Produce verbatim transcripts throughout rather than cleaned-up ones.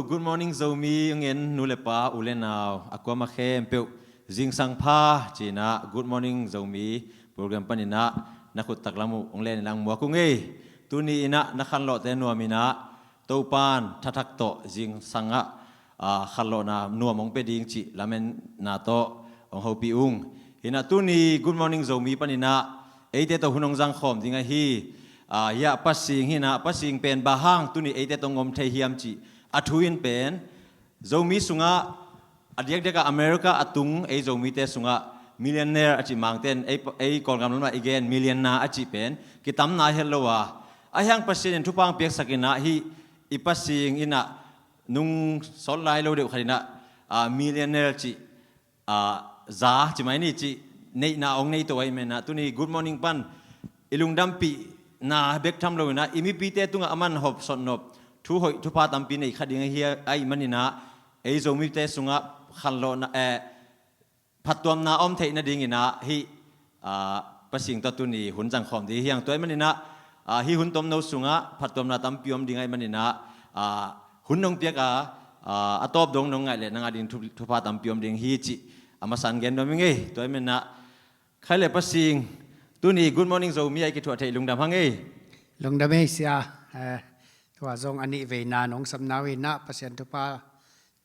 Good morning Zomi, ong en nu le pa, u le nau, a kuama khempeuh zingsang pha cinah Good morning Zomi program paninah na khut taklam uh ong leninah ong muak ung ei. Tuni inah na khanlawhte nuaminah Topan thathak tawh zingsangah khanlawhna nuam ong pia ding cih lamenna tawh ong hopih ung. Hinah tuni Good morning Zomi paninah eite tawh hun ong zangkhawm ding ahi. Hiah Pasing hinah Pasing pen bang hang tuni eite tawh ong om thei hiam cih a thu in pen Zomi sungah a diakdiakah America a tung ei Zomite sungah millionaire a cih mangten ei Kawlgam lamah i gen millionaire a cih pen kitamna het lo a, ahi hang Pasian in thupha ong piaksak inah hih i Pasing inah nung sawt lai lo deuh khat inah millionaire cih za ci mai ni cih neihna ong nei to ahih maninah tuni Good morning pan i lungdampihna bek tham lo inah i mipite tungah a man hawp sawt nop thu hoih thupha tampi nei kha ding ahi ahih maninah ei Zomite sungah khanlawhna eh phattuamna om theih nadinginah hih Pasing tawh tuni hun zangkhawm ding hi hang. Tua ahih maninah hih hun tomno sungah phattuamna tampi om ding ahih maninah hun nong piak a a tawp dong nong ngaih leh nang a ding thupha tampi om ding hi cih a masa in gen nuam ing ei. Tua ahih maninah khai le Pasing tuni Good morning Zomi a i kithuah theih lungdam hang ei. Lungdam ei sia. Tua zong a nih veina nong sapna uh inah Pasian thupha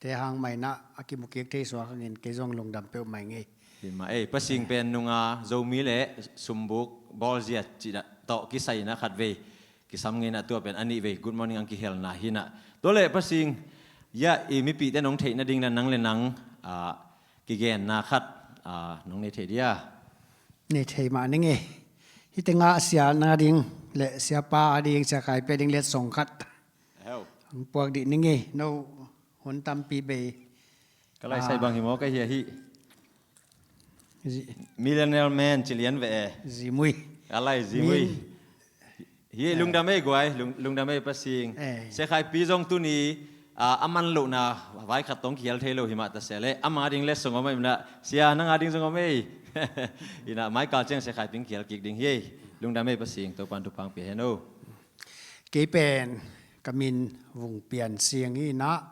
te hang mah inah a kimu kik thei suak hangin kei zong lungdam peuhmah ing ei. Himah ei, Pasing pen nunga Zomi le sumbuk bawlzia cih tawh kisai inah khatvei kisam ngei inah tua pen a nih vei Good morning ang kihelna hinah. Tua le Pasing, hiah i mipite nong theih nading inah nang le nang kigenna khat nong nei thei dia? Nei thei mah ning ei. Hih tengah sia nang a ding le siapa a ding, sia Khaipi a ding letsong khat ang puak dih ning ei. No hun tampi bei. Ka lai sai bang hi maw ka hia hih. Millionaire man ci lian ve e. Zimui. Ka lai Zimui. Hih lungdam ei guai, lungdam ei Pasing. Sia Khaipi zong tuni a man lohna vai khat tawh ong kihel thei lo himah ta sia le ama ding letsong om ei inah sia nang a ding zong om ei. Inah maikal ciang sia Khaipi ong kihel kik ding hi ei. Lungdam ei Pasing, Topan thupha ong pia hen o. Kei pen ka min Vung Pian Siang hi inah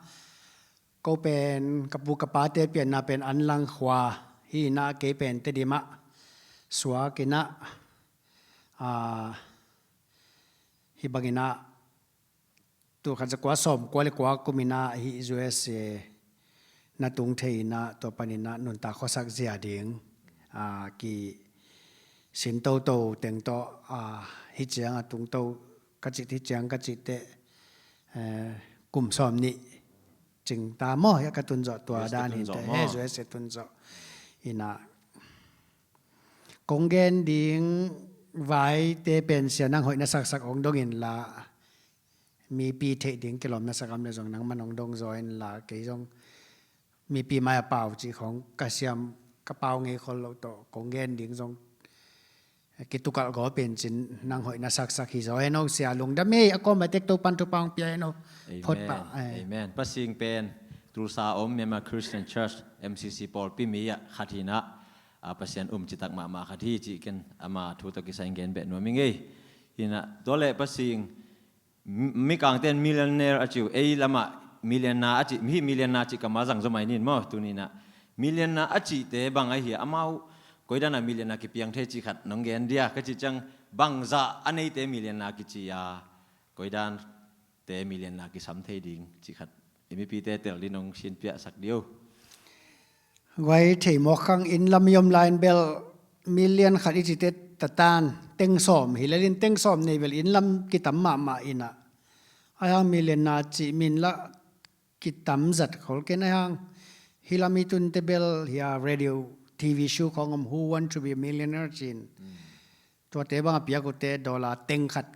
ko pen ka pu ka pate pianna pen Anlang khua hi inah kei pen Tedim ah suak inah hih bang inah tulkhat zakua sawmkua le kua kum inah hih U S A na tung thei inah tua pan inah nuntak khuasak zia ding kisin toto teng tawh hih ciang a tungto ka cih, hih ciang ka cih teh kum sawm nih cingta maw, hiah ka tunzawh tua dan hi teh. U S A tunzawh. Inah kong gen ding vaite pen sia nang hoih na saksak ong dong inla mipi theih ding kilawm na sak om le zong nangman ong dong zaw inla kei zong mipi mai a pau cih khawng ka siam ka pau ngei khol loh tawh kong gen ding zong kitukalh gawp in cin nang hoih na saksak hi zaw hen o sia. Lungdam ei, a kawm a tek Topan thupha ong pia hen o. Phot pah. Amen. Pasing pen Tulsa om Myanmar Christian Church M C C pawlpi mi ah khat hinah Pasian um citak mahmah khat hi cih ken ama thu tawh kisai in gen beh nuam ing ei. Hinah tua le Pasing mikangte in millionaire a ci uh, ei lamah millionaire a cih, hih millionaire cih ka ma zang zaw mai nin maw tuni inah. Millionaire a cihte bang ahi a, amau koidan a millionaire kipiang thei cih khat nong gen dia ka cih ciang bangzah a neite millionaire kici a koidante millionaire kisam thei ding cih khat i mipite tel ding nong sinpiahsak dih o. Guai thei mawk khang inn lam i om lai in bel million khat i cite tatan teng sawm hi lelin teng sawm nei bel inn lam kitam mahmah inah. Ahi hang millionaire cih min lah kitam zat khol ken ahi hang hih lam i tunte bel hia radio T V show khawng om Who Want to be a Millionaire cin. Tuate bang a piak uhte dollar teng khat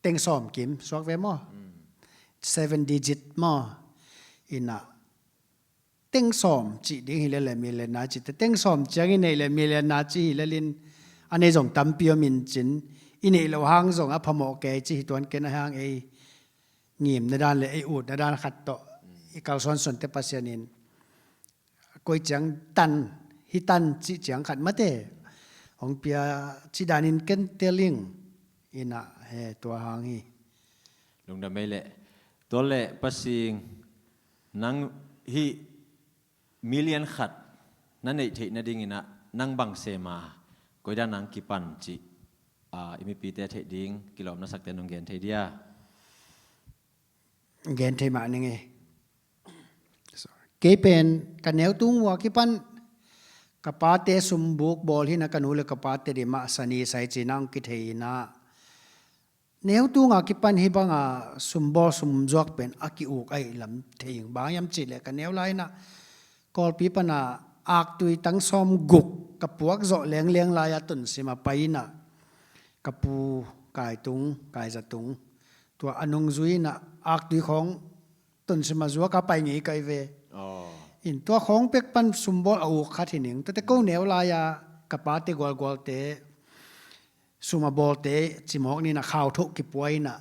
teng sawm kim suak ve maw? Seven digit maw? Inah teng sawm cih ding hi lele millionaire cihte teng sawm ciang i neih le millionaire cih hi lelin a nei zong tampi om in cin i neih loh hang zong a phamawh kei cih hi tuan ken ahi hang ei ngimna dan le ei utna dan khat tawh i kalsuan suante Pasian in koi ciang tan hi tan cih ciang khat mate hong pia cih danin ken tel ing. Inah he tua hang hi. Lungdam ei leh. Tua leh Pasing Nang hih million khat na neih theih nadingin ah nang bang sem a, koidan nang kipan cih, ah, i mipite theih ding kilawm na sakte nong gen thei dia? Gen thei mah ning e. Kei pen ka neu tung uh a kipan ka pate sumbuk bawl hi-in ah, ka nu le ka pate Tedim ah Sunny Side ci-in ah hong kithei hi-in ah, neu tung a kipan hih banga sumbawl sumzuak pen a ki-uk ahih lam thei ing. Bang hiam cih leh ka neu lai-in ah Kawlpi pan a aktui tang sawmguk ka puak zawh lengleng lai-a Tonsim ah pai-in ah ka pu Kai Tung, Kai Za Tung, tua a nungzui-in ah aktui khawng Tonsim ah zuak a pai ngei ka hi ve. Aw. In tua khawng pek pan sumbawl a uk khat hi ning. Tuate ko neu lai-a ka pate gualgualte, sum a bawlte cimawk ni-in ah khauthoh kipua-in ah,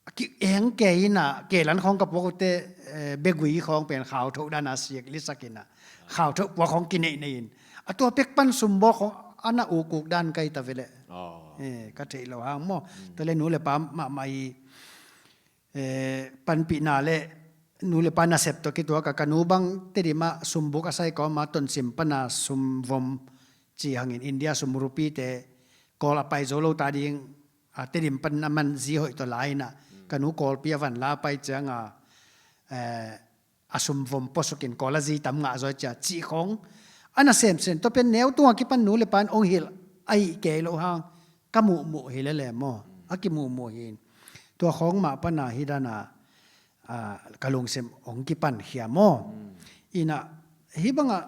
a ki-eng kei-in ah, kelan khawng ka puak uhteh, eh, begui khawng pen khauthoh dan a sik lisak-in ah, khauthoh puak khawng kineih nei-in, a tua pek pan sumbawl khawng a na ukuk dan ka hi ta ve leh. Aw. Eh, ka theih loh hang maw. Tua leh nu le pa mahmah hi, eh, panpihna le nu le pa nasep tawh kituak a, ka nu bang Tedim ah sumbuk a sai kawm a, Tonsim pan a sumvom ci hangin India sum rupee te, Kawl a pai zo lo ta ding a, Tedim pan a man zi hoih tawh la-in ah, ka nu Kawlpi a van la pai ciang a, eh, a sumvom puasukin Kawl a zi tam ngah zaw cia cih khawng a na semsem. Tua pen neu tung a kipan nu le pan hong hilh ahih kei loh hang ka muhmuh hi lele maw. A kimuhmuh hi-in tua khawng mah pan a hih dan a, ah, ka lungsim hong kipan khia maw. In ah hih bang a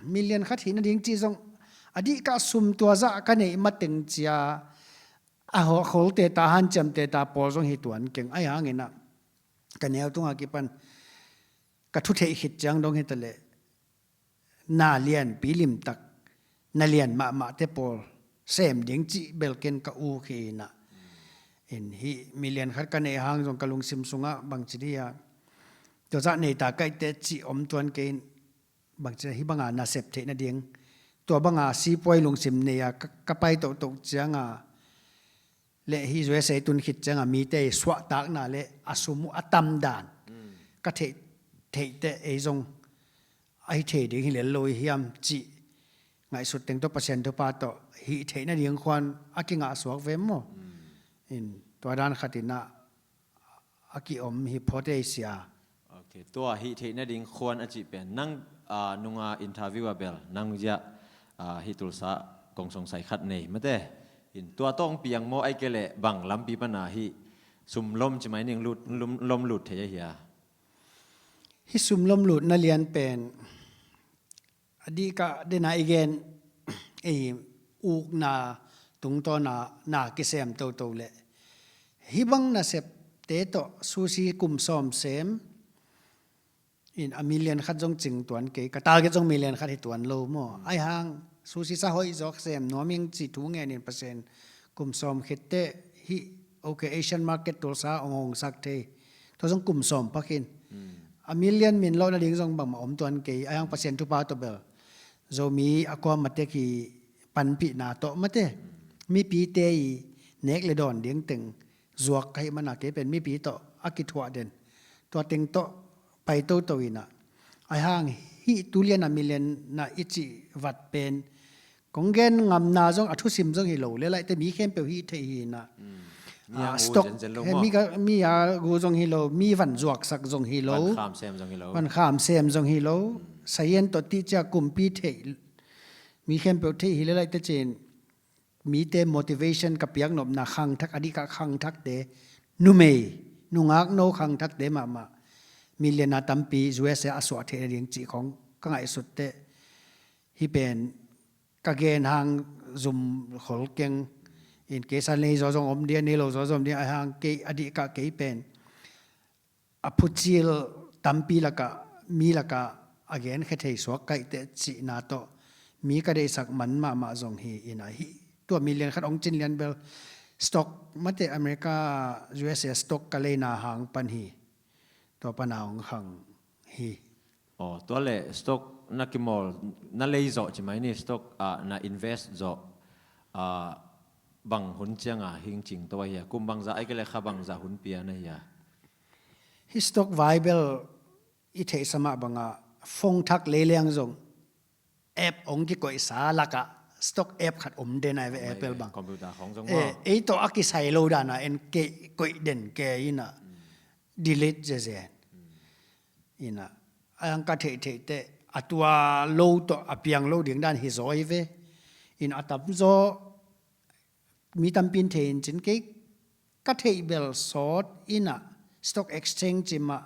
million khat hih nading cih zong a dih ka sum tua zah ka neih mateng cia a ho-, kholte ta, hanciamte ta pawl zong hi tuan keng. Ahi hangin ah ka neu tung a kipan ka thu theih khit ciang dong hi ta leh, na lianpi limtak, na lian mahmahte pawl sem ding cih bel ken ka uk hi-in ah. In hih million khat ka neih hang zong ka lungsim sungah bangci dih a, tua zah nei ta ka hih teh cih om tuan kei in, bangci hih banga nasep theih nading, tua banga sipuai lungsim nei a ka, ka pai tohtoh ciang a, le hih U S A tun khit ciang a mite i suahtakna le a sum uh a tam dan ka theih, theih teh ei zong ahi thei ding hi lel lo i hiam cih ngaihsut teng tawh Pasian thupha tawh hih theih nading khuan a kingah suak ve maw. In tua dan khat in ah a kiom hi phot ei sia. Ok, tua hih theih nading khuan a cih pen nang, ah, nunga interview a bel nang ziah, ah, hih Tulsa kong song sai khat nei mate. In tua tawh hong piang maw, ahih kei leh bang lampi pan a hih sumlom ci mai ning, lut, lum, lom lut thei ahi a? Hih sumlom lutna lian pen a dih ka dena i gen, ei ukna tungtawna na kisem toto leh, hih bang nasepte tawh susi kum sawm sem in a million khat zong cing tuan kei, ka target zong million khat hi tuan lo maw. Ahi hang susi sa hoih zawk sem nuam ing cih thu ngen in Pasian kum sawm khit teh hih, ok, Asian market Tulsa hong hongsak thei. Tua zong kum sawm pha khin. A million min lawh nading zong bangmah om tuan kei, ahi hang Pasian thupha tawh bel Zomi a kuamah tek hi panpihna tawh mate, mipite i nek le dawn ding teng zuak ka hih man a kei pen mipi tawh a kithuah den, tua teng tawh pai toto in ah, ahi hang hih tulian a million na i cih vat pen kong gen ngamna zong, a thusim zong hi lo, le laite mi khempeuh hih theih hi in ah. Mi a, ah, gu stock, zenzen lo he, maw? Mi ka, mi a gu zong hi lo, mi van zuaksak zong hi lo. Van kham sem zong hi lo. Van kham sem zong hi lo. Sayan tawh tih cia kumpi theih, mi khempeuh theih hi le laite cin, mite motivation ka piak nopna khangthak, a dih ka khangthakte, numei, nungak no khangthakte mahmah, million a tampi U S A a suah theih nading cih khong ka ngaihsut teh, hih pen ka gen hang zum khol keng in, kei sa nei zaw zong om dia, nei lo zaw zong om dia, ahi hang kei a dih ka kei pen a phucil tampi lakah, mi lakah a genkhia thei suak ka hih teh cihna tawh mi ka deihsak man mahmah zong hi in ah, hih tua million khat hong cin lian bel stock mate, America, U S A stock ka leina hang pan hi. Tua pan a hong khang hi. Aw, tua leh stock na kimawl, na lei zawh ci mai ni, stock ah na invest zawh, ah, bang hun ciang a hing cing to ahi a, kum bangzah ahih kei leh kha bangzah hun pia na hi a? Hih stock vai bel I theihsa mah bangah phone thak leileng zong app hong kikoihsa lakah stock app khat om den ai ve. Apple bang computer khong zong eh, maw? Ei tawh a kisai lo dana en ke koih den ke ina delete zezen ina. Ang ka theihtheih teh a tua lo tawh a piang lo ding dan hi zaw ai ve. In a tam zaw mi tampi in thei in cin kei ka theih bel sawt ina stock exchange cimah,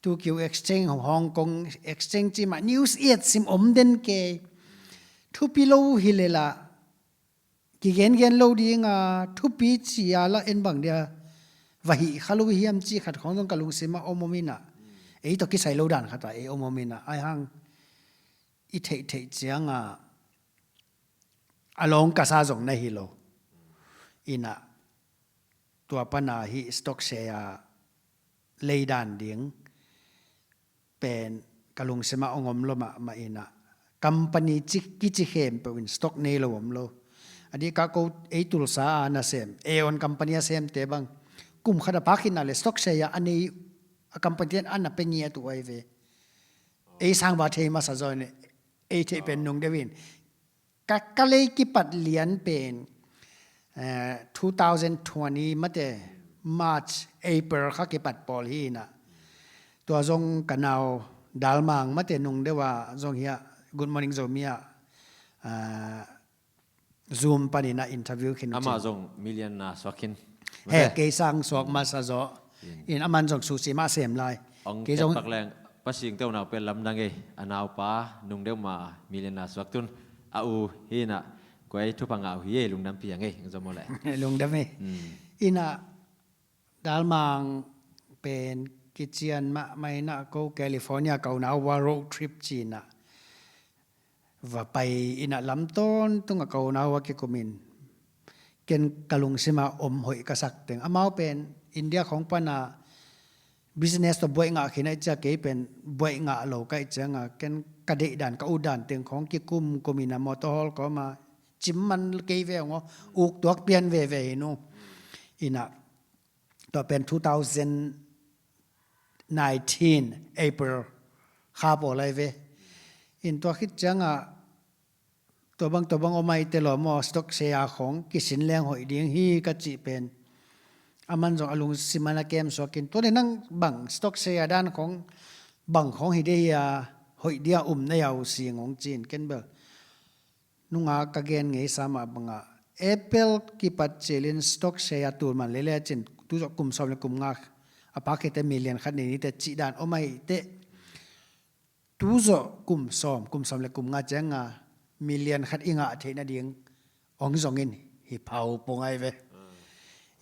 two Q exchange, Hong Kong exchange cimah news i et sim om den kei. Thupi lo hi lela kigengen lo dinga thupi cia la en bang dia va hih kha lo hiam ci khat khong zong ka lungsimah om om ina. Ei tawh kisai lo dan khata ei om om ina ai hang i theihtheih cianga a lawng kasa zong na hi lo. Ina tua pana hi stock share a leidan ding pen ka lungsima ong om lo mahmah ina company ci kici khempeuh in stock nei lo om lo. A dih ka ko ei tulsa a nasem Aeon company a semte bang kum khat a pakhinna le stock share a nei a company ten a na pe ngiat uh ai ve. Ei sangva thei masa zaw ne ei theih pen nung deuh in ka, ka lei kipat lian pen eh, two thousand twenty mate March, April kha kipat pawl hi ina. Tua zong ka nau Dalmang mate nung deuh a zong hi a Good Morning Zomi a ah, Zoom panina interview khin ama zong million na suak khin he kei sang suak masa zaw in aman zong susi mah sem lai. Ong kei zong pak leng Pasing teu nau pel lamdang ei a naupa nung deuh ma million na suak tun a u hi ina kuai thupha ngah uh hi ei lungdam piang ei ong zom aw le lungdam ei. Ina Dalmang pen kician mahmah ina ko California ka unau va road trip cina va pai ina lam tawntung a ka unau a kikumin ken ka lungsima om hoih ka sak teng amau pen India khong pana business tawh buaih ngah khin aih cia kei pen buaih ngah lo ka ih cianga ken ka deih dan ka ut dan teng khong kikum kum ina mawtaw hawl kawma cim man kei ve ong aw uk tuak pian veve hi nu ina tua pen two thousand nineteen April kha pawl ai ve. In tua khit cianga tua bang tua bang om ai te lawm aw stock share khong kisin leng hoih ding hi ka cih pen aman zong a lungsim ana kem suakin tua le nang bang stock share dan khong bang khong hi dei hi a hoih dia um na yau sing ong cin ken bel nunga ka gen ngei sa mah bangah Apple kipat cilin stock share a tul man lele cin tuzawh kum sawm le kum nga a pakhete million khat nei nite cih dan om ai te tuzawh kum sawm kum sawm le kum nga cianga million khat i ngah theih nading ong zongin hi phau pong ai ve.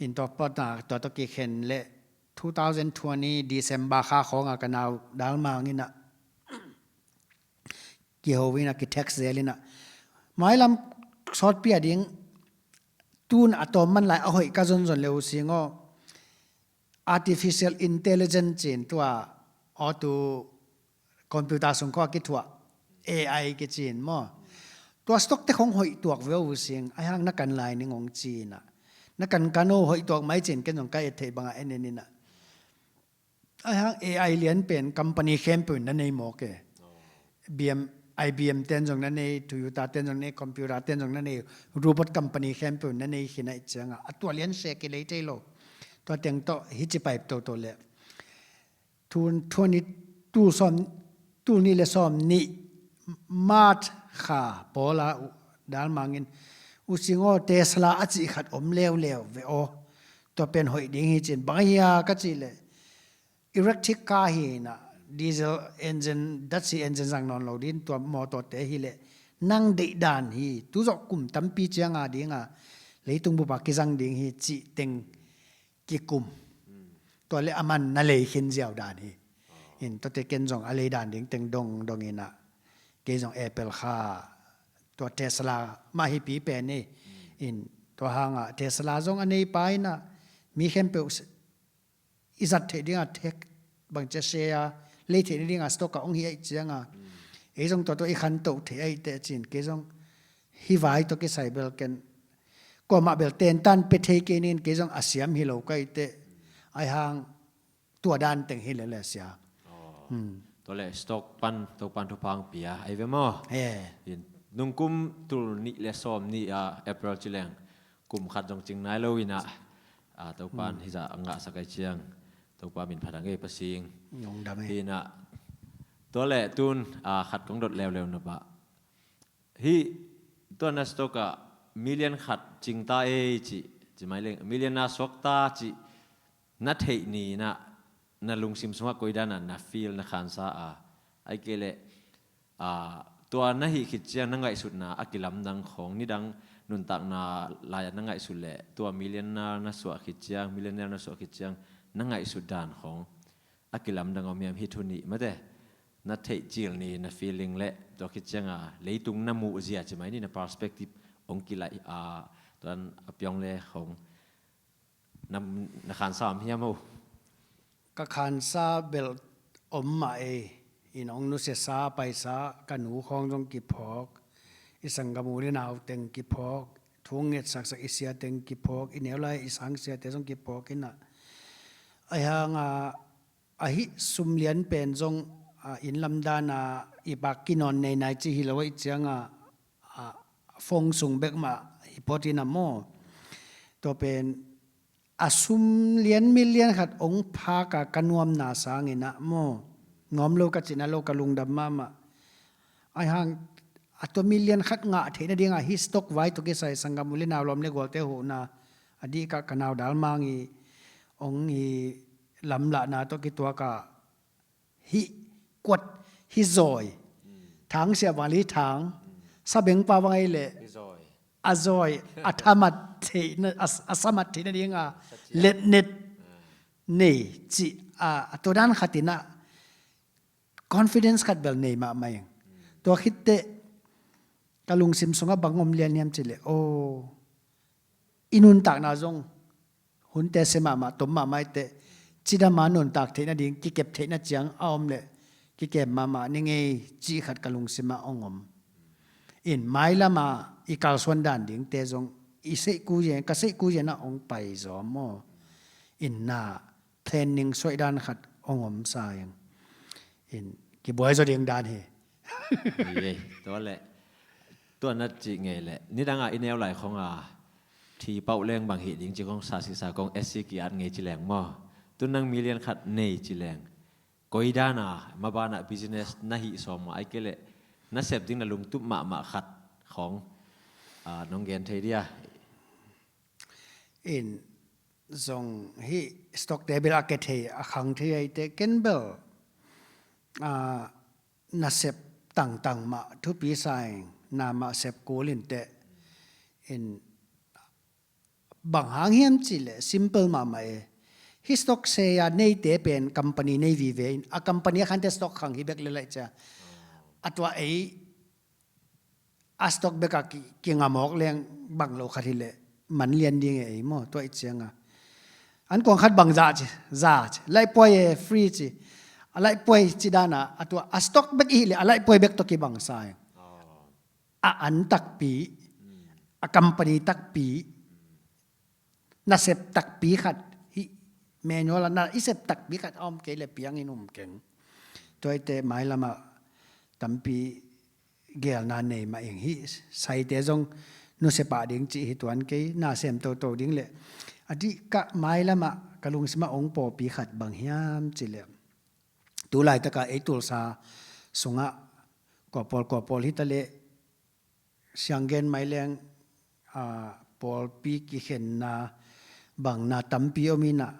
In tua pawtna tua tawh kikhen le two thousand twenty December kha khawnga ka nau Dalmang ina kiho ina ki text zel ina mailam sawtpi a ding tun a tawm man lai a hoih ka zonzon le uh sing aw artificial intelligence cin tua aw tu computer sung khaw a kithuah A I kicin maw tua stock te khong hoih tuak ve uh sing ai hang na kan lai ning ong cina na kan kan uh hoih tuak mai cin ken zong ka et theih bangah en en ina Ai hang A I lian pen company khempeuh in na nei mawk e. B M, I B M ten zong na nei, Toyota ten zong nei, computer ten zong na nei, robot company khempeuh in na nei khin aih cianga a tua lian se kilei thei lo. Tua teng tawh hici paip toto le. Tun twenty two sawm, tul nih le sawm nih March kha pawla Dalmangin usingaw Tesla a cih khat om leuleu ve aw. Tua pen hoih ding hi cin bang a hia ka cih leh electric car hi na diesel engine datsi engine zang nawn lo din tua mawtawte hi leh nang deih dan hi tuzawh kum tampi cianga dinga leitung bupa kizang ding hi cih teng kikum tua le aman na lei khin ziau dan hi. In tuate ken zong a lei dan ding teng dong dong ina kei zong Apple kha tua Tesla mah hi pi pen hi. In tua hanga Tesla zong a nei pa ina mi khempeuh i zat theih dinga thek bangcia share a lei theih na dinga stock a ong hi aih cianga ei zong tua tua i khantoh theih aih teh cin kei zong hi vai tua kisai bel ken kuamah bel tentan pe thei kei nin kei zong a siam hi lo ka ih teh ai hang tua dan teng hi lele sia. Hmm. Tua le stock pan Topan thupha hong pia ahi ve maw? Eh. In nungkum tul nih le sawm nih a April ci leng kum khat zong cing nai lo in ah, ah, Topan hizah a ngahsak ai ciang Topa min phat a ngei pasing. Nong dam e. Hi in ah, tua le tun, ah, khat kong dot leuleu na pah. Hih tua na stock ah million khat cing ta ei ci, ci mai leng million na suak ta ci na theih ni in ah na lungsim sungah koi dan a na feel na khansa a, ai kei leh, ah, tua na hih khit ciang na ngaihsutna a kilamdang khawng, nidang nuntakna lai-ah na ngaihsut leh tua million na na suah khit ciang, millionaire na suah khit ciang na ngaihsut dan khawng a kilamdang om hiam? Hih thu nih mate, na theih cil ni, na feeling le tua khit cianga leitung na muh zia ci mai ni, na perspective hong kilaih a, tuan a piong le khawng na, na khansa om hiam o? Ka khansa bel om mah ei. In hong nusiasa paisa ka nu khawng zong kiphawk, i sanggam u le nau teng kiphawk, thu ngetsaksak i sia teng kiphawk, i neu lai i sang siate zong kiphawk in ah, ahi hanga ahi sum lian pen zong, a, inn lamdana i pak kinawn nei nai ci hi lo ahih cianga, a, phone sung bek mah hi phot in ah maw. Tua pen a sum lian million khat hong phak a ka nuamna sangin ah maw, nuam lo ka cihna lo, ka lungdam mahmah. Ahi hang a tua million khat ngah theih nadinga hih stock vai tawh kisai sanggam u le nau, lawm le gualte huhna, a dih ka, ka nau Dal Mang i hong i lamlahna tawh kituak a, hih kuat, hih zawi, thang sia vali thang, sabengpa vang ei leh, hih zawi, a zawi a thamat theihna, a, a samat theih nadinga letnet nei cih a, a tua dan khat in ah confidence khat bel nei mahmah ing. Tua khitteh ka lungsim sungah bang om lian hiam ci leh, aw, i nuntakna zong hunte sia mahmah, tom mahmah i teh, cidama nuntak theih nading kikep theihna ciang a om leh kikem mahmah ni ngei cih khat ka lungsimah hong om. In mailama i kalsuan dan dingte zong i seihku zen, ka seihku zenah hong pai zawm maw. In na planning suaih dan khat hong om sa ing. In kibuai zaw ding dan hi. Ei, tua leh, tua na cih ngei leh, nidanga i neu lai khonga thi pauh leng bang hih ding ci khong sa sisa kong SC ki-at ngei ci leng maw. Tu nang million khat nei ci leng, koi dana mabanah business na hih sawm mah, ai kei leh na sep ding na lungtup mahmah khat khong, ah, nong gen thei dia? In zong hih stock te bel a ke thei, a khang thei ai teh, ken bel, ah, nasep tangtang mah thupi sa ing, na mah sep kul in teh. In bang hang hiam cih leh simple mahmah e. Hih stock sei a neite pen company nei vive in, a company a khante stock khang hi bek lel ai cia, a tua ei a stock bek a ki, kingamawk leng bang lo khat hi leh man lian ding e ei maw, tua i cianga. An kuang khat bang zah ci, zah ci, laihpuai e, free ci. A laihpuai ci dana, a tua a stock bek i hih leh a laihpuai bek tawh kibang sa ing. A an takpi, a company takpi, nasep takpi khat, hih manual a na i sep takpi khat a om kei leh piangin um keng. Tua i teh mailamah tampi gelna nei mah ing, hih saite zong nuse pah ding cih hi tuan kei, na sem toto ding leh. A dih ka mailamah ka lungsimah hong pawlpi khat bang hiam cih leh, tu laitaka ei Tulsa sungah kuapawl kuapawl hi ta leh, siang gen mai leng, ah, pawlpi kikhenna bangna tampi om in ah,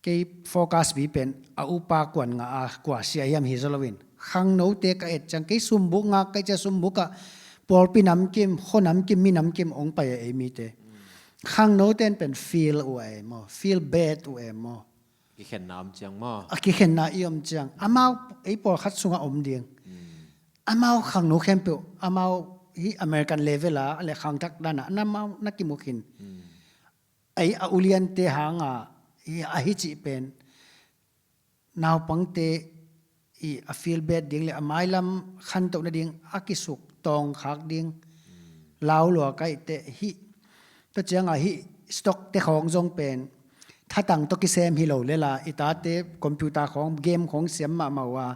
kei focus pi pen a upa kuan ngah a kua sia hiam hi zaw loin, khangnote ka et ciang, kei sumbuk ngak ka hih ciang, sumbuk ah pawlpi namkim, khua namkim, mi namkim hong pai a ei mite. Khangnote in pen feel uh a ei maw, feel bad uh a ei maw. Kikhenna om ciang maw? A kikhenna i om ciang. Amau ei pawlkhat sungah om ding. Amau khangno khempeuh, amau hih American level a, a le khangthak dana, na amau na kimu khin. Ei a uliante hanga, hih a hih cih pen naupangte i a feel bad ding le a mailam khantoh nading a kisuk tawngkhak ding. Lau lua ka hih teh hih, tua cianga hih stock te khawng zong pen thatang tawh kisem hi lo lel a, i tate computer khawng, game khawng siam mahmah uh a,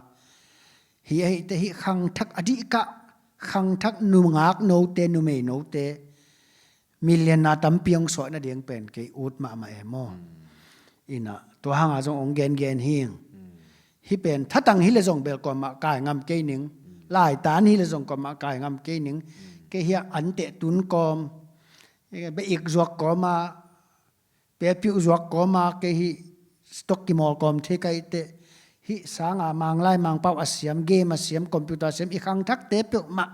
hi ahih teh hih khangthak a dihkah, khangthak nungak note, numei note, million-a tampi hong suah nading pen kei ut mahmah e maw. Inah tua hanga zong hong gengen hing. Hih pen thatang hileh zong bel kuamah kai ngam kei ning. Laitan hileh zong kuamah kai ngam kei ning. Kei hiah anteh tun kawm, eh, be-ik zuak kawma, pepiuh zuak kawma, kei hih stock kimawl kawm thei ka hih teh, hih sanga Manglai Mangpau a siam, game a siam, computer a siam, i khangthakte peuhmah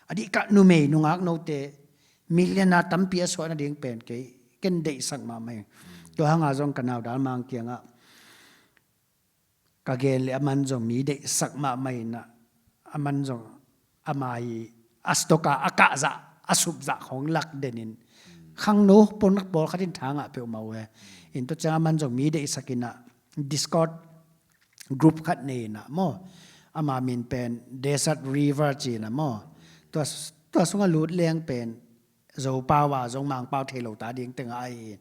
a dihkah numei nungak note million-a tampi a suah nading pen kei, ken deihsak mahmah hi. Tua hanga zong ka nau Dal Mang kiangah ka gen leh aman zong mi deihsak mahmah inah, aman zong ama hi a stock-a a kahzah, a supzah khawng lak denin, khangno pawlkhat in tha ngah peuhmah uh e. In tua ciang aman zong mi deihsak inah Discord group khat nei inah maw, ama min pen Desert River ci inah maw, tua, tua sungah lut leng pen Zopau a zong Mangpau thei lo ta ding tengah ahi in,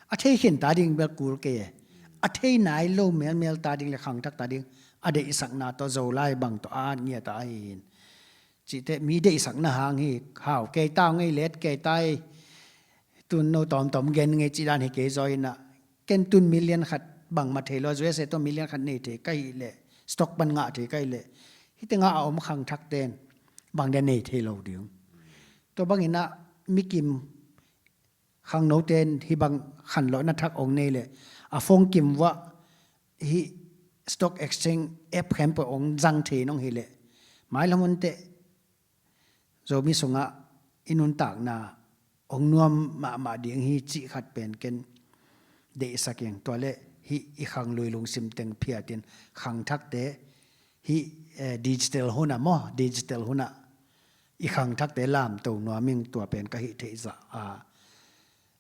a thei khin ta ding bel kul kei e. A thei nai lo melmel ta ding le khangthak ta ding a deihsakna tawh Zolai bang tawh a ngiat a ahi in, cih teh mi deihsakna hang hi. Hau kei ta, ngei let kei ta hi. Tun no tawmtawm gen ngei cih dan hi kei zaw inah, ken tun million khat bangmah thei lo a, U S A tawh million khat nei thei ka hih leh, stock pan ngah thei ka hih leh, hih tengah a om khangthakte in bang dia nei thei lo ding. Tua bang inah mikim khangnote in hih bang khanlawhna thak hong nei leh, a phone kim uah hih stock exchange app khempeuh hong zang thei in hong hi leh, mailam hun teh Zomi sungah i nuntakna hong nuam mahmah ding hi cih khat pen ken deihsak ing. Tua leh hih i khanglui lungsim teng phiatin khangthakte hih, eh, digital hunah maw, digital hunah i khangthakte lamto nuam ing, tua pen ka hih theih zah a,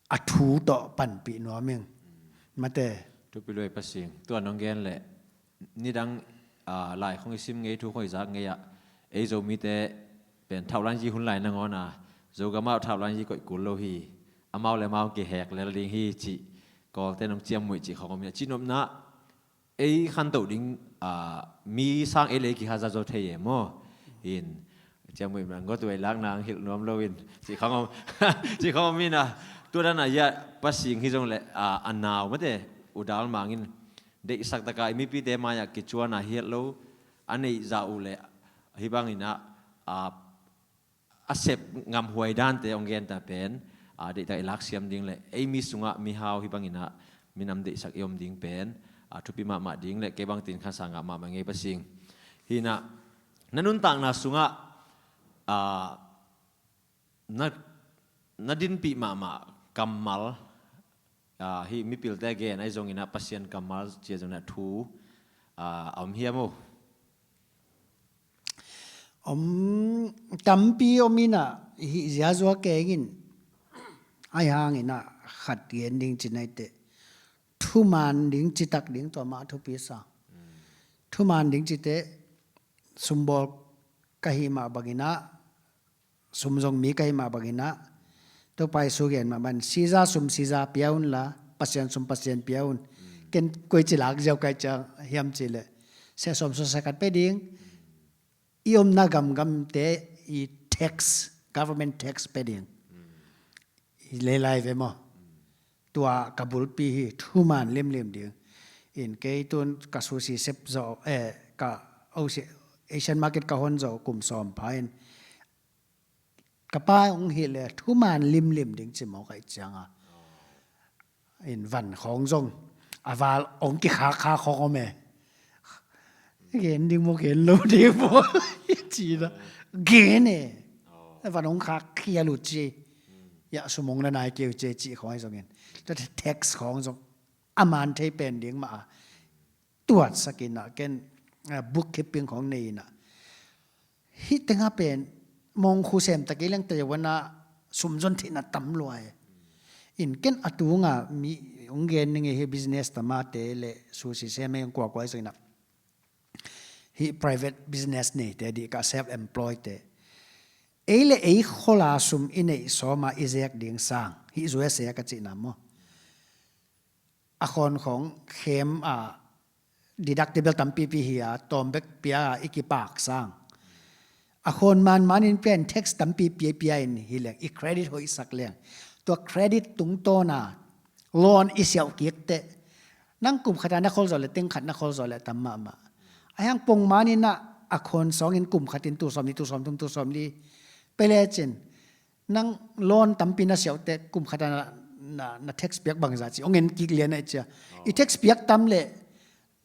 a thu tawh panpih nuam ing. Mate. Thupi lua i Pa Sing. Tua nong gen leh nidang, ah, lai khong i sim ngei, thu khong i zak ngei ah, ei Zomite pen thauhlanzi hun lai nangawn a, Zogam ah thauhlanzi koih kul lo hi. Amau le amau kihek lel ding hi cih Kawlte nong ciammuih cih khong om hi a, cih nopna ei khantoh ding, ah, mi sang ei le ei kihazat zaw thei e maw. In ciammuih man gawtu ei lak nang hilh nuam lo in cih khong om, cih khong om in a, tua dan a ia Pa Sing hi zong leh, ah, a nau mate U Dal Mang in deihsak taka i mipite mai-ah kicuan a hiat lo a neih zah uh leh hih bang inah, ah, a sep ngamhuai dante hong genta pen, ah, deihtak i laksiam ding le ei mi sungah mihau hih bang inah minam deihsak i om ding pen, ah, thupi mahmah ding le kei bangtin khansa ngah mahmah ngei Pa Sing. Hi inah na nuntakna sungah, ah, na, na dinpih mahmah kammal, ah, hih mipilte gen ahi zong inah Pasian kammal cia zong inah thu, ah, a om hiam o? Om, tampi om inah hih ziazua keng in ahi hang inah khat gen ding ci nai teh, thuman ding citak ding tua mah thupi sa. Thuman ding ci teh sumbawl ka hih mah bang inah, sum zong mi ka hih mah bang inah, Topa Jesu gen mah bang, siza sum siza pia unla, Pasian sum Pasian pia un. Ken koici lak ziau ka hih ciang hiam cih leh, seh sawm sawm seh khat pia ding, i omna gamgamte i tax, government tax pia ding. I lei lai ve maw? Tua ka bulpi hi, thuman limlim ding. In kei tun ka sushi sep zawh, eh, ka osi, Asian market ka hon zawh kum sawm pha in, ka pa hong hilh leh thuman limlim ding ci mawk ahih cianga, in van khawng zong a val hong kikhakkhak khawng om e. Gen ding maw, gen lo ding maw? Ci na gen e. Van hong khak khial uh ci. Ia sum hong na nai kei uh ci, cih khawng ahi zongin, tua tax khawng zong a man thei pen ding mah a, tuatsak inah ken, ah, bookkeeping khawng nei inah, hih tengah pen mawngkhu semta kei leng taiwan ah sumzon theihna tam lua e. In ken a tunga mi hong gen ning e, hih business tamate le sushi sem e, hong kuakua ahi zong inah, hih private business neite dih ka, self employed te, ei le ei khola sum i neih sawma i zek ding sang, hih U S A ka cihna maw, a khawn khawng khem a deductible tampipi hi a, tawm bek pia a i kipak sang. A khawn manman in pia in tax tampi piapia in hi leng, i credit hoihsak leng, tua credit tungtawna loan i siauh kik teh, nang kum khat a na khol zawh le teng khat na khol zawh le tam mahmah. A hiang pongman in ah a khawn sawngin kum khat in tu sawm ni, tu sawm thum, tu sawm li pe lecin, nang loan tampi na siauh teh kum khat a na, na, na tax piak bangzah ci hong en kik lian a i cia. I tax piak tam le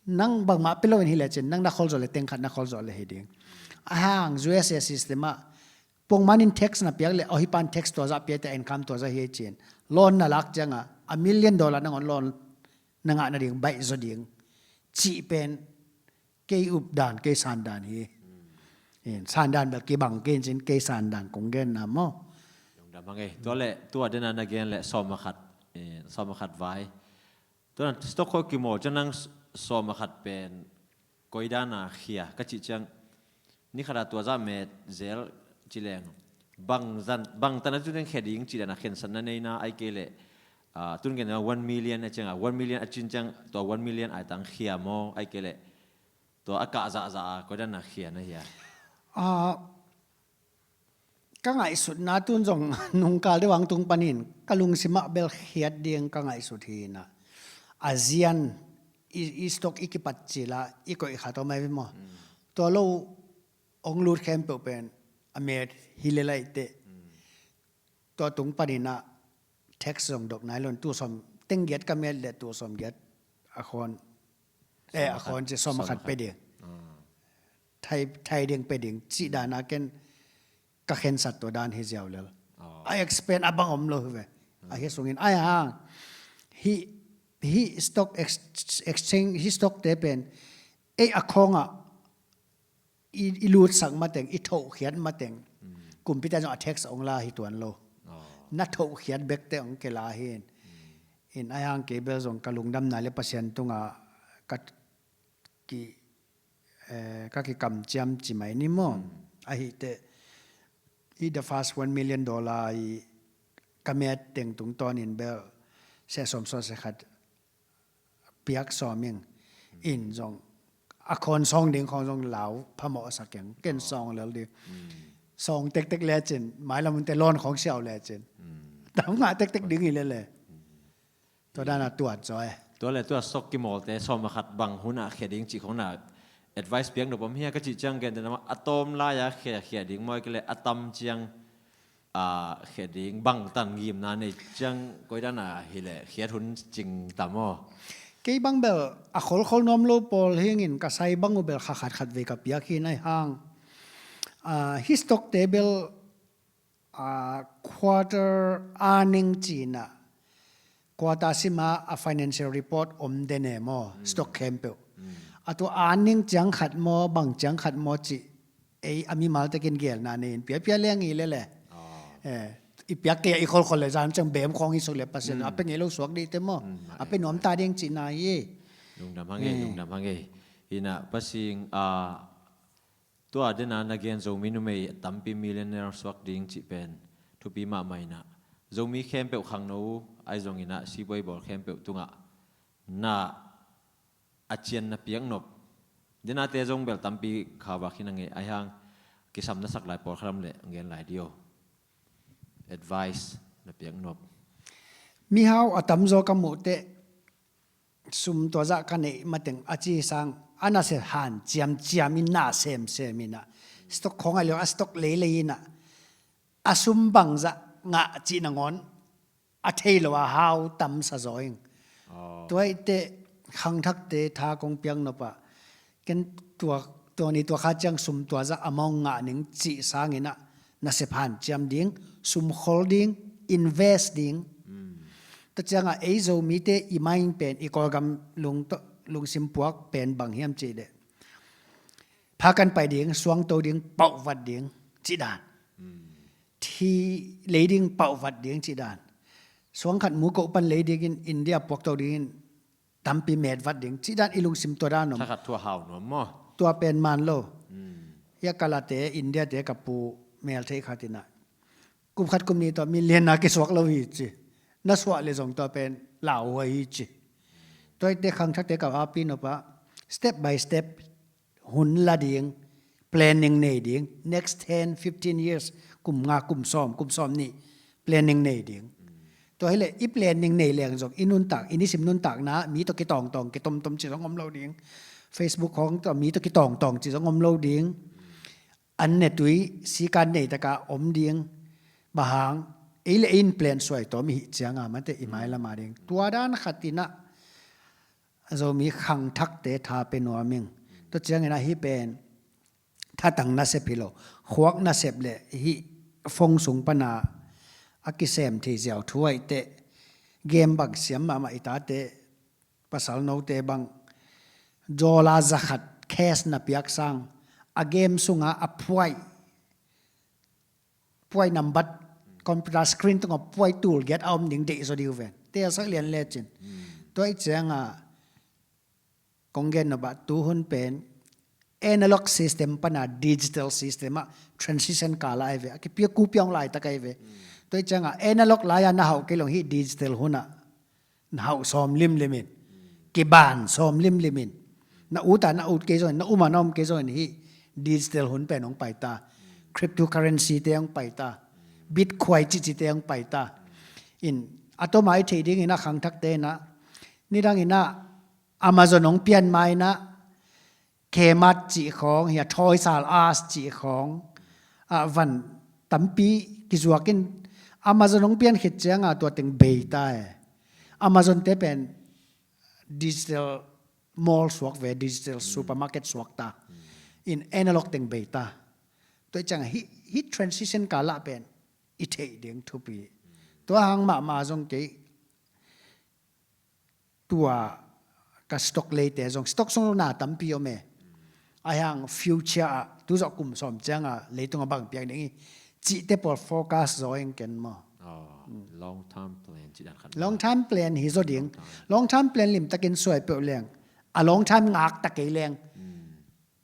nang bangmah pe lo in hi lecin, nang na khol zawh le teng khat na khol zawh le hi ding. A hang U S A system ah pongman in tax na piak le, aw hi pan tax tua zah pia teh, a income tua zah hi cin, loan na lak cianga a million dollar nangawn loan na ngah nading baih zaw ding cih pen kei up dan, kei san dan hi. In, san dan bel kibang kei in cin, kei san dan kong genna maw. Lungdam hang ei. Tua le, tua dena na gen le sawm a khat, eh, sawm a khat vai. Tua na stock khawng kimawl ciang nang s-, sawm a khat pen koi dana khia ka cih ciang, ni khat a tua zah met zel ci leng, bang zan, bang tan a tu teng khia ding cih dana khensatna neina ai kei le, ah, tun gen one million a cianga, one million a cin ciang tua one million ai tang khia maw, ai kei le tua a kah zahzah a koi dana khia na hia? Ah, ka ngaihsutna tun zong nungkal deuh ang tung panin ka lungsimah bel khiat ding ka ngaihsut hi na. A zian i, i stock i kipat cila i koih khat om ai ve maw. Tua lo ong lut khempeuh pen a met hi le lai teh. Tua tung panin ah tax zong dok nai lo in, tu sawm teng giat ka met le tu sawm giat a khawn, eh, a khawn ci sawm a khat pe ding. Thai, thai ding pe ding cih dana ken ka khensat tua dan hi ziau lel. A expand a bang om lo hi ve. A hi sungin ai hang hi, hi stock ex-, exchange, hi stock te pen ei a khawngah i, i lutsak mateng, i thohkhiat mateng, kumpite zong a tax ong la hi tuan lo. Na thohkhiat bekte ong kila hi in. In ai hang kei bel zong ka lungdamna le Pasian tunga ka ki, eh, ka kikamciam ci mai ni maw. Ahi teh i the first one million dollar i ka met teng tungtawnin bel seh sawm sawm seh khat piak sawm ing. In zong a khawn sawng ding khawng zong lau phamawh sak ing, ken sawng lel ding. Sawng tektek lecin mailam unte loan khawng siau lecin tam ngah tektek ding hi lele. Tua dana tuat zaw e. Tua le tua stock kimawlte sawm a khat bang hunah khia ding cih khawng na advice piak nop om hia ka cih ciang, gente na a tawm lai-a khia, khia ding maw, ai kei le a tam ciang a khia ding, bang tan ngimna nei ciang koi dana hi le khiat hun cing tam aw? Kei bang bel a kholkhol nuam lo pawl hingin ka sai bang uh bel kha khat khat vei ka piak hi nai hang. A, hi stock te bel, a, quarter earning cina, quarter sima a financial report om den e maw, stock khempeuh. A tua earning ciang khat maw, bang ciang khat maw cih ei a mimal tekin gelna nei in piapia leng hi lele. Eh, i piak kei a i kholkhol le zan ciang bem khawng hi suk le Pasian a pe ngei lo suak dih te maw. A pe nuam ta ding cihna hi. Lungdam hang ei, lungdam hang ei. Ina Pasing, a, tua dena na gen Zomi numei tampi millionaire suak ding cih pen thupi mahmah ina. Zomi khempeuh khangno ai zong ina sibuai bawl khempeuh tungah na a cian na piak nop. Denate zong bel tampi khavak hi na ngei ai hang kisam na sak lai pawl khalam le ngen lai dio. Advice na piak nop. Mihau a tamzaw ka muh teh sum tua zah ka neih mateng a ci sang a na se han ciamciam in na semsem ina stock khawng a lio a stock leilei ina a sum bangzah ngah cih nangawn a thei lo a hau tamsa zaw ing. Tua ih teh khangthakte tha kong piak nop ah ken tua, tua ni tua kha ciang sum tua zah amount ngah ning cih sangin ah nasep hanciam ding, sum khol ding, invest ding. Tua ciangah ei Zomite i mind pen i Kawlgam lung, lungsim puak pen bang hiam cih leh pha kan pai ding, suangto ding, pauhvat ding cih dan. Thi lei ding, pauhvat ding cih dan. Suang khat mu koh pan lei dingin India puakto dingin tampi metvat ding cih dan i lungsim tua dan om. Thakhat thua hau nuam maw? Tua pen man lo. Hia kalate India te ka pu mel theih khat inah kum khat kum ni tua million na kisuak lo hi ci. Na suah le zong tua pen lauhuai hi ci. Tua ahih teh khangthakte ka api nop ah step by step hun la ding, planning nei ding, next ten, fifteen years, kum nga, kum sawm, kum sawm nih, planning nei ding. Tua hileh i planning nei leng zong i nuntak, i nisim nuntakna mi tawh kitawngtawng, kitomtom ci zong om lo ding. Facebook khawng tawh mi tawh kitawngtawng ci zong om lo ding. An ne tui sikan nei taka om ding. Bang hang, ei le ei in plan suai tawm i hih cianga mate i mailam a ding. Tua dan khat in ah Zomi khangthakte tha pe nuam ing. Tua ciangin ah hih pen thatang nasep hi lo, khuak nasep le hih phone sung pana a kisem thei ziau thu ahih teh, game bang siam mahmah i tate, pasal note bang, dollar za khat cash na piak sang, a game sunga a phuai, phuai nambat, computer screen tungah phuai tul giat a om ding deih zaw ding uh ven. Te a sak lian lecin. Tua ahih cianga kong gen nop ah tuhun pen analog system pana digital system ah transition kal ah ahi ve. A kipia kupiang laitak ahi ve. Tua ahih cianga analog lai-a na hauh kei lo hih digital hunah na hauh sawm limlim in, kiban sawm limlim in, na ut a na ut kei zongin, na um a na um kei zongin hih digital hun pen hong pai ta. Cryptocurrency te hong pai ta. Bitcoin cihcite hong pai ta. In a tawma i theih dingin ah khangthakte in ah nidangin ah Amazon hong pian ma in ah Kmart cih khawng, hia Toys R Us cih khawng, ah, van tampi kizuak in Amazon hong pian khit cianga tua teng bei ta e. Amazon te pen digital mall suak ve, digital supermarket suak ta. In analog teng bei ta. Tua ciang hih, hih transition kal ah pen i theih ding thupi. Tua hang mahmah zong kei tua ka stock leite zong, stock sung na tampi om e. Ahi hang future ah, tu zawh kum sawm cianga leitung a bang piak ding hi cihte pawl focus zaw ing ken maw. Oh, long term plan cih dan khat. Long term plan hi zaw ding. Long term. Long term plan limtakin suai peuh leng, a long term ngak ta kei leng,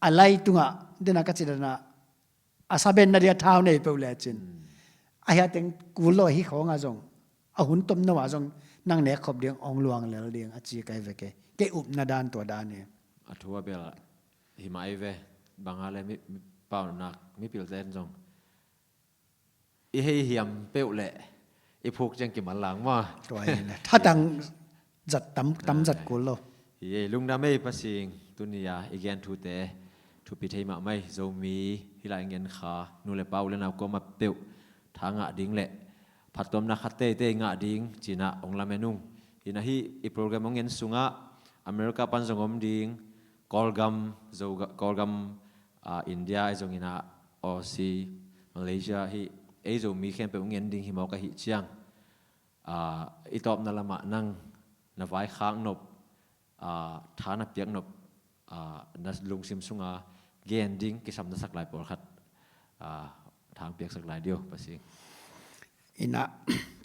a lai tungah dena ka cih dana a sabenna dia thau nei peuh lecin. A hia teng kul lo hi khawngah zong, a hun tomno ah zong nang nek khop ding, ong luang lel ding a ci kai ve kei. Kei upna dan tua dan hi. A thu a bel hi mah ei ve. Bang a le mi, mi paunak, mipilte in zong i hei hiam peuh le i phuk ciang kimal lang maw. Tua hi na. Thatang zat tam, tam zat kul lo. Hi ei, lungdam ei Pasing, tuni a i gen thute thupi thei mahmah ei. Zomi hi lai ngen kha, nu le pa u le nau kuamah peuh tha ngah ding le phattuamna khat teitei ngah ding cih na ong lamen ung. Hi na hih i program ong en sungah America pan zong om ding, Kawlgam, Zo-, Kawlgam, ah, India, ahi zongin ah Aussie, Malaysia, hih ei Zomi khempeuh ong en ding hi mawk ahih ciang, ah, i tawpna lamah nang na vaikhak nop, ah, tha na piak nop, ah, na lungsim sunga gen ding kisam na sak lai pawlkhat, ah, thang piaksak lai dih uh, Pasing. Inah,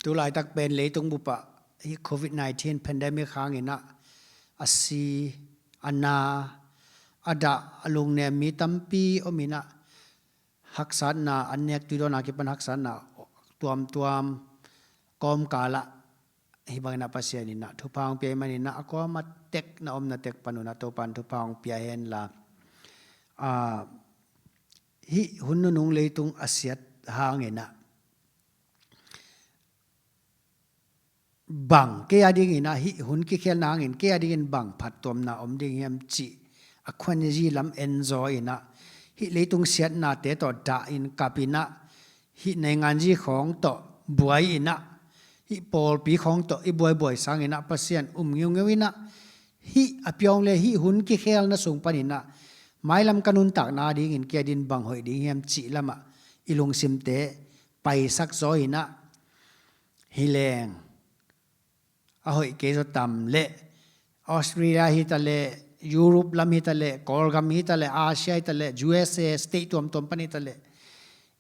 tu laitak pen leitung bupah hih covid nineteen pandemic hangin ah a si, a na, a dah, a lungnem mi tampi om inah, haksatna, an nek tuidawn a kipan haksatna tuamtuam kawmkal ah hih bangin ah Pasian inah thupha hong pia ahih manin ah a kuamah tek na omna tek panun ah Topan thupha hong pia hen la. Ah, hih hun nunung leitung a siat hangin ah bang kei a dingin ah hih hun kikhelna hangin kei a dingin bang phattuamna om ding hiam cih a khuanzi lam en zaw inah, hih leitung siatnate tawh dah in kap inah, hih nainganzi khawng tawh buai inah, hih pawlpi khawng tawh i buaibuai sang inah Pasian um ngeungeu inah, hih a piawng le hih hun kikhelna sung pan inah mailam ka nuntakna dingin kei a dingin bang hoih ding hiam cih lamah i lungsimte paisak zaw inah, hi leng a hoih kei zaw tam leh Australia hi ta leh, Europe lam hi ta leh, Kawlgam hi ta leh, Asia hi ta leh, U S A state tuamtuam pan hi ta leh,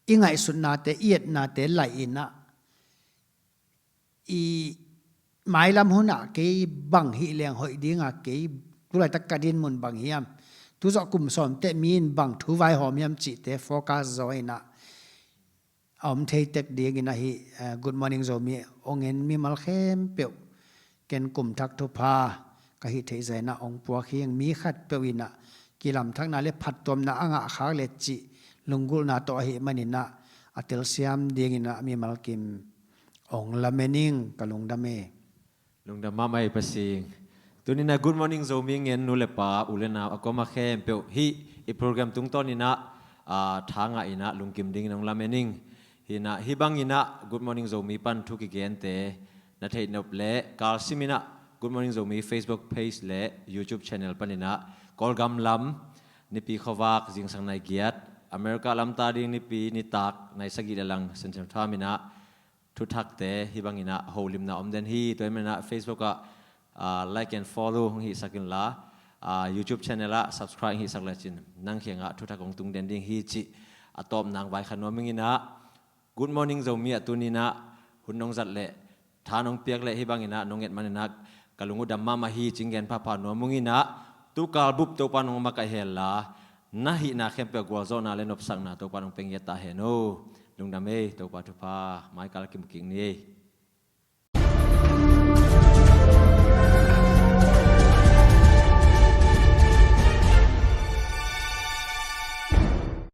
i ngaihsutnate, i etnate laih inah, i mailam hunah kei bang hih leng hoih dinga kei tu laitak ka dinmun bang hiam, tu zawh kum sawm teh mi in bang thu vaihawm hiam cihte focus zaw inah, a om thei tek dingin ahi, eh, Good Morning Zomi ong en mimal khempeuh ken kum thak thupha, ka hih theih zah inah hong puak hi ing. Mi khatpeuh inah kilamthakna le phattuamna a ngahkhak le cih lunggulhna tawh ahih maninah a telsiam dinginah mimal kim hong lamen ing. Ka lungdam e. Lungdam mahmah ei Pasiing. Tuninah Good Morning Zomi ngen nu le pa, u le nau a kuamah khempeuh hih i program tungtawninah, aa, tha ngah inah lungkim dingin hong lamen ing. Hinah hih banginah Good Morning Zomi pan thu kigente na theih nop le kalsiminah Good Morning Zomi Facebook page le YouTube channel paninah Kawlgam lam nipi khuavak zingsang nai giat, America lam ta ding nipi nitak nai sagih le lang Central Time inah thuthakte hih banginah holimna om den hi. Tua ahih maninah Facebook ah, ah, like and follow hong hihsak inla, ah, YouTube channel ah subscribe hong hihsak lecin nang kiangah thuthak hong tung den ding hi cih a tawpna hong vaikhak nuam inginah Good Morning Zomi ah tuninah hun nong zat le tha nong piak le hih banginah nong et maninah ka lung uh dam mahmah hi cih gen phapha nuam inginah tukal bup Topa nong makaih henla na hihna khempeuh gualzawhna le nopsakna Topa nong pia ngiat ta hen o. Lungdam ei, Topa thupha, maikal kimu kik ni ei.